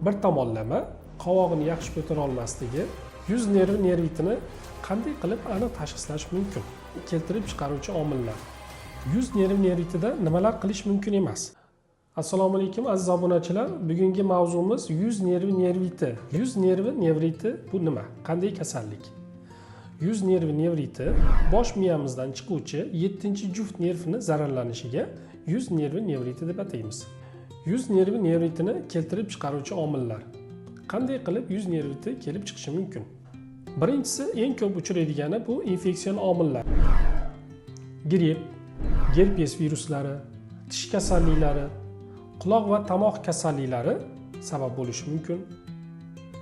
Bir tomonlama qovog'ini yaxshi ko'tara olmasligi. Yuz nervi nervitini qanday qilib aniq tashxislash mumkin? Keltirib chiqaruvchi omillar. Yuz nervi nervitida nimalar qilish mumkin emas? Assalomu alaykum, aziz obunachilar. Bugungi mavzumiz yuz nervi nerviti. Yuz nervi nevriti bu nima, qanday kasallik? Yuz nervi nevriti bosh miyamizdan chiquvchi yettinchi juft nervni zararlanishiga yuz nervi nevriti deb ataymiz. Yuz nervi nevritini keltirib chiqaruvchi omillar. Qanday qilib yuz nerviti kelib chiqishi mumkin? Birinchisi, eng ko'p uchraydigani bu infeksion omillar: gripp, gerpes viruslari, tish kasalliklari, quloq va tomoq kasalliklari sabab bo'lishi mumkin.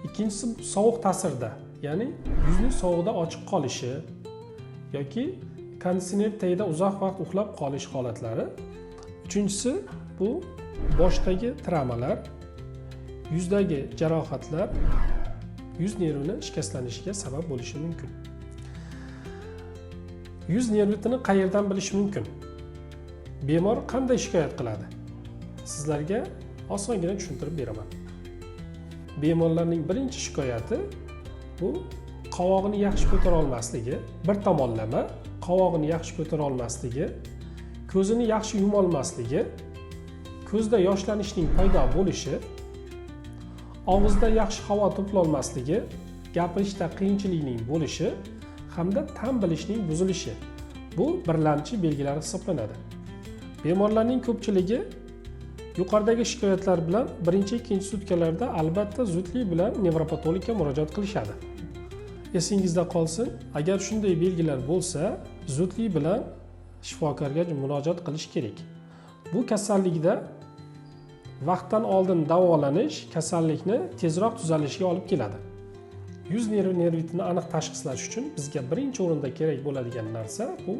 Ikkinchisi, sovuq ta'sirda, ya'ni yuzni sovuqda ochiq qolishi yoki konditsioner tagida uzoq vaqt uxlab qolish holatlari. Uchinchisi, bu boshdagi travmalar, yuzdagi jarohatlar yuz nervini shikastlanishiga sabab bo'lishi mumkin. Yuz nervitini qayerdan bilish mumkin? Bemor qanday shikoyat qiladi? Sizlarga osongina tushuntirib beraman. Bemorlarning birinchi shikoyati bu qovog'ini yaxshi ko'tara olmasligi, bir tomonlama qovog'ini yaxshi ko'tara olmasligi, ko'zini yaxshi yumolmasligi, ko'zda yoshlanishning paydo bo'lishi, og'izda yaxshi havo to'plolmasligi, gapirishda qiyinchilikning bo'lishi hamda ta'm bilishning buzilishi bu birlamchi belgilar hisoblanadi. Bemorlarning ko'pchiligi yuqoridagi shikoyatlar bilan birinchi, ikkinchi sutkalarda albatta zudlik bilan nevropatologga murojaat qilishadi. Esingizda qolsin, agar shunday belgilar bo'lsa, zudlik bilan shifokorga murojaat qilish kerak. Bu kasallikda vaqtdan oldin davolanish kasallikni tezroq tuzalishiga olib keladi. Yuz nervi nervitini aniq tashxislash uchun bizga birinchi o'rinda kerak bo'ladigan narsa bu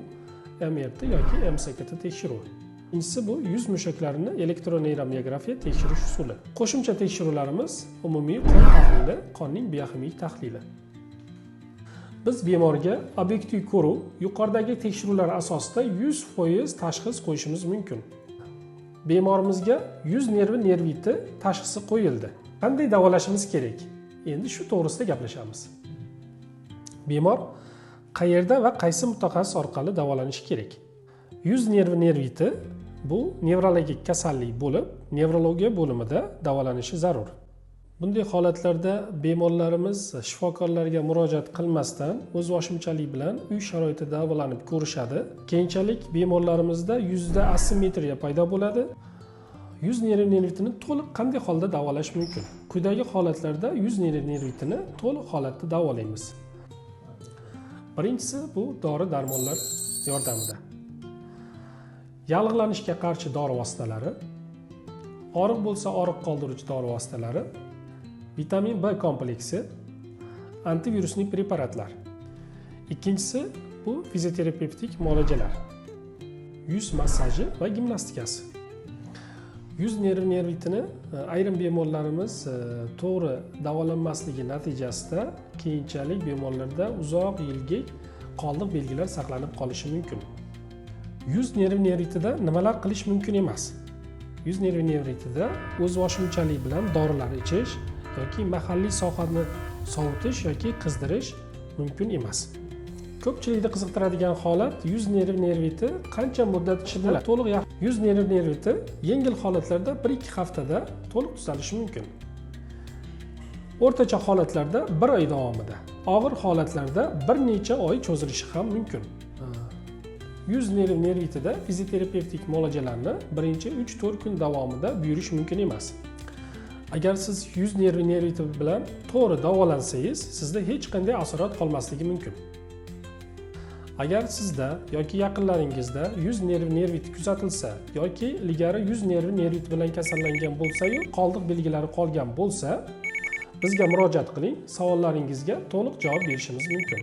MRT yoki MSKT tekshiruvi. Ikkinchisi, bu yuz mushaklarini elektroneyromiografiya tekshirish usuli. Qo'shimcha tekshiruvlarimiz umumiy qon tahlili, qonning bioximik tahlili. Biz bemorga obyektiv ko'ruv, yuqoridagi tekshiruvlar asosida 100% tashxis qo'yishimiz mumkin. Bemorimizga yuz nervi nerviti tashxisi qo'yildi. Qanday davolashimiz kerak? Endi shu to'g'risida gaplashamiz. Bemor qayerda va qaysi mutaxassis orqali davolanishi kerak? Yuz nervi nerviti bu nevrologik kasallik bo'lib, nevrologiya bo'limida davolanishi zarur. Bunday holatlarda bemorlarimiz shifokorlarga murojaat qilmasdan o'zboshimchalik bilan uy sharoitida davolanib ko'rishadi. Keyinchalik bemorlarimizda yuzda asimmetriya paydo bo'ladi. Yuz nervi nervitini to'liq qanday holda davolash mumkin? Quyidagi holatlarda yuz nervi nervitini to'liq holatda davolaymiz. Birinchisi, bu dori darmonlar yordamida: yallig'lanishga qarshi dori vositalari, og'riq bo'lsa, og'riq qoldiruvchi dori vositalari, vitamin B kompleksi, antivirusli preparatlar. Ikkinchisi, bu fizioterapevtik muolajalar: yuz massaji va gimnastikasi. Yuz nervi nervitini ayrim bemorlarimiz to'g'ri davolanmasligi natijasida keyinchalik bemorlarda uzoq yillik qoldiq belgilar saqlanib qolishi mumkin. Yuz nervi nervitida nimalar qilish mumkin emas? Yuz nervi nevritida o'zboshimchalik bilan dorilar ichish yoki mahalliy sohani sovutish yoki qizdirish mumkin emas. Ko'pchilikni qiziqtiradigan holat: yuz nervi nerviti qancha muddat ichida to'liq? Yuz nervi nerviti yengil holatlarda 1-2 haftada to'liq tuzalishi mumkin, o'rtacha holatlarda bir oy davomida, og'ir holatlarda bir necha oy cho'zilishi ham mumkin. Yuz nervi nervitida fizioterapevtik muolajalarni birinchi 3-4 kun davomida buyurish mumkin emas. Agar siz yuz nervi nerviti bilan to'g'ri davolansangiz, sizda hech qanday asorat qolmasligi mumkin. Agar sizda yoki yaqinlaringizda yuz nervi nerviti kuzatilsa yoki ilgari yuz nervi nerviti bilan kasallangan bo'lsa-yu, qoldiq belgilari qolgan bo'lsa, bizga murojaat qiling, savollaringizga to'liq javob berishimiz mumkin.